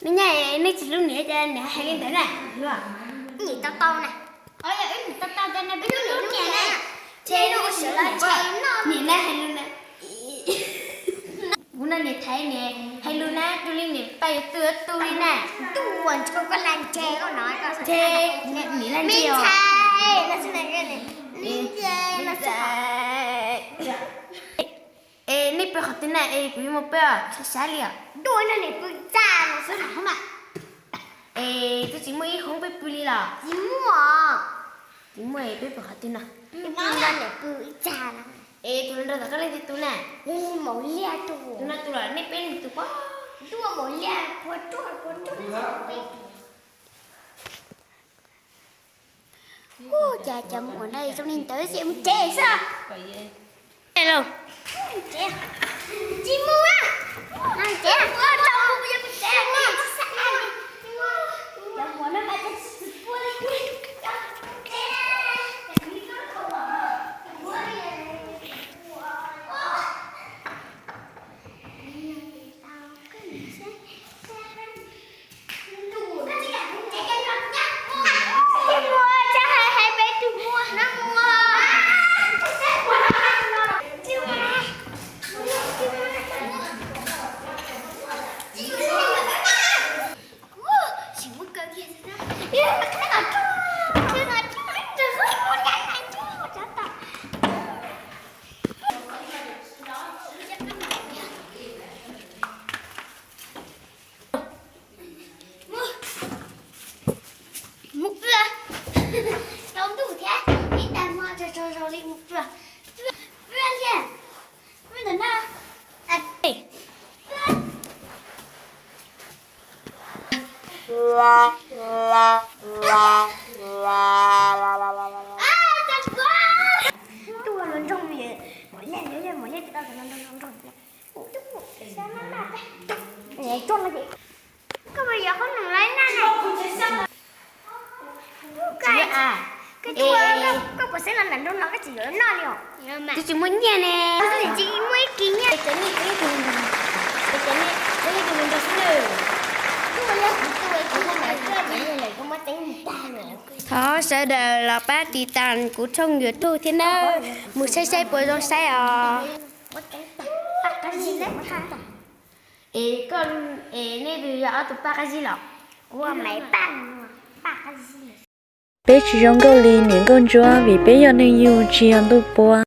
Ua nyab, nej tsis hlub niam cas niam hais li ntawd na? Niam tau tau na. Niam na hais lus na. Kuv no niam thaiv niam hais lus na, tu li niam pab yuav tu tu li na. Ces niam laj ntsia. Es nej pw qhov twg na, es kuv yuav mus pw os, sab sab li os. Es twb tsis muaj ib hoob peb pw li los? Tsis muaj, peb pw qhov twg no? Es tus nraug tom qab leej twg tu na? Tus no tu los nej peb leej twg pab? Ua cas cov muam no zoo li ntawd, mus tsev xwb. Tsis mus, tsis mus, tsis mus. Cov muam no mas tsis pua li. Mus pw, tsaus ntuj thiab, ib tag hmo tsaug tsaug zog li mus pw, pw thiab, pw ntawm no. Tuaj hluas nraug, mos liaj, mos liaj tsis tau tus no nrog nrog nrog. Koj puas yuav qhob noom los na? Koj puas xeeb los nram nroog no koj tsis yuav noj li os? Twb tsis muaj nyiaj ne. Tsis muaj ib kis nyiaj. Thov sawv daws los pab tiv tas kuv tshooj YouTube thiab nawb, mus saib saib puas zoo saib os. Es koj, es nej twb yog ob tug paj qab zib los? Peb tsis zoo nkauj li niam nkauj ntsuab vim peb yog neeg yug tsis yog ntuj pua.